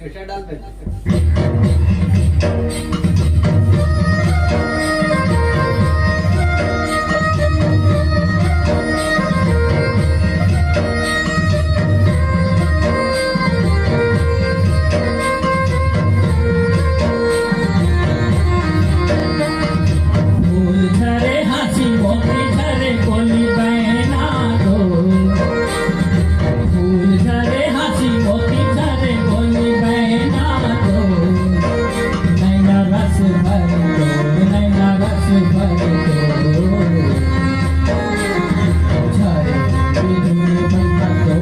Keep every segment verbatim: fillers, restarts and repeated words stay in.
डाल दे। फूल झरे हाँसी मोती झरे बोली बहना दो। फूल झरे हाँसी मोती झरे बोली बहना दो। नैना रस भर दो, नैना रस भर दो। झरे बिधुन बहना दो,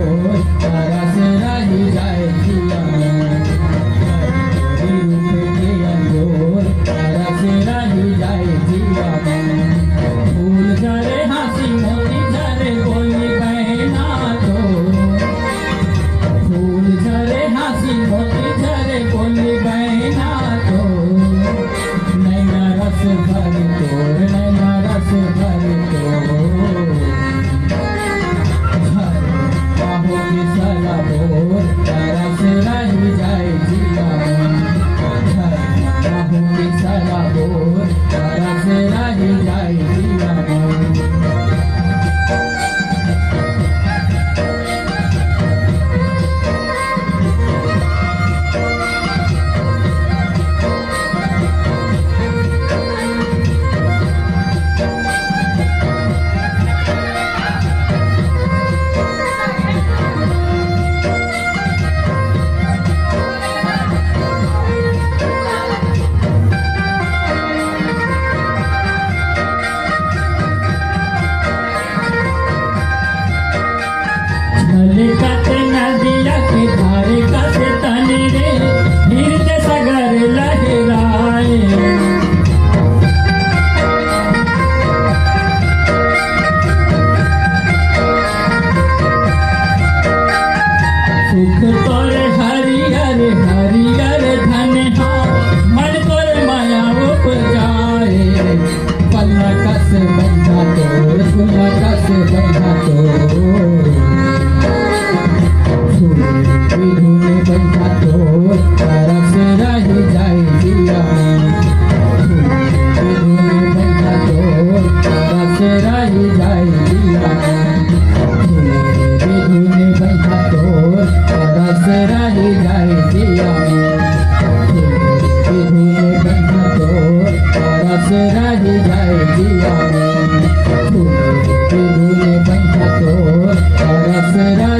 तरस रही जाए जिया। झरे रूप के अंजोर, तरस रही जाए जिया। फूल झरे हाँसी मोती झरे बोली बहना दो। फूल झरे हाँसी मोती झरे बोली बहना दो। नैना रस भर तोर, नैना रस भर तोर। झरना हो के सराबोर, तरस रही जाए जिया। झरना हो के सराबोर, तरस रही जाए जिया। छलकत नदिया के धारे कस तनी रे, हृदय सगर लहराए। सुख तोर हरियर हरियर धन हा, मन तोर माया उपजाए। पलना कस बंधा तोर, सुना कस बंधा तोर। सुन विधुन बंधा तोर, तरस रही जाए जिया। सुन विधुन बंधा तोर, तरस रही जाए जिया। सुन विधुन बंधा तोर, तरस रही जाए जिया। सुन विधुन बंधा तोर, तरस रही जाए जिया। फूल के धुन बंधा तोर, तरस रही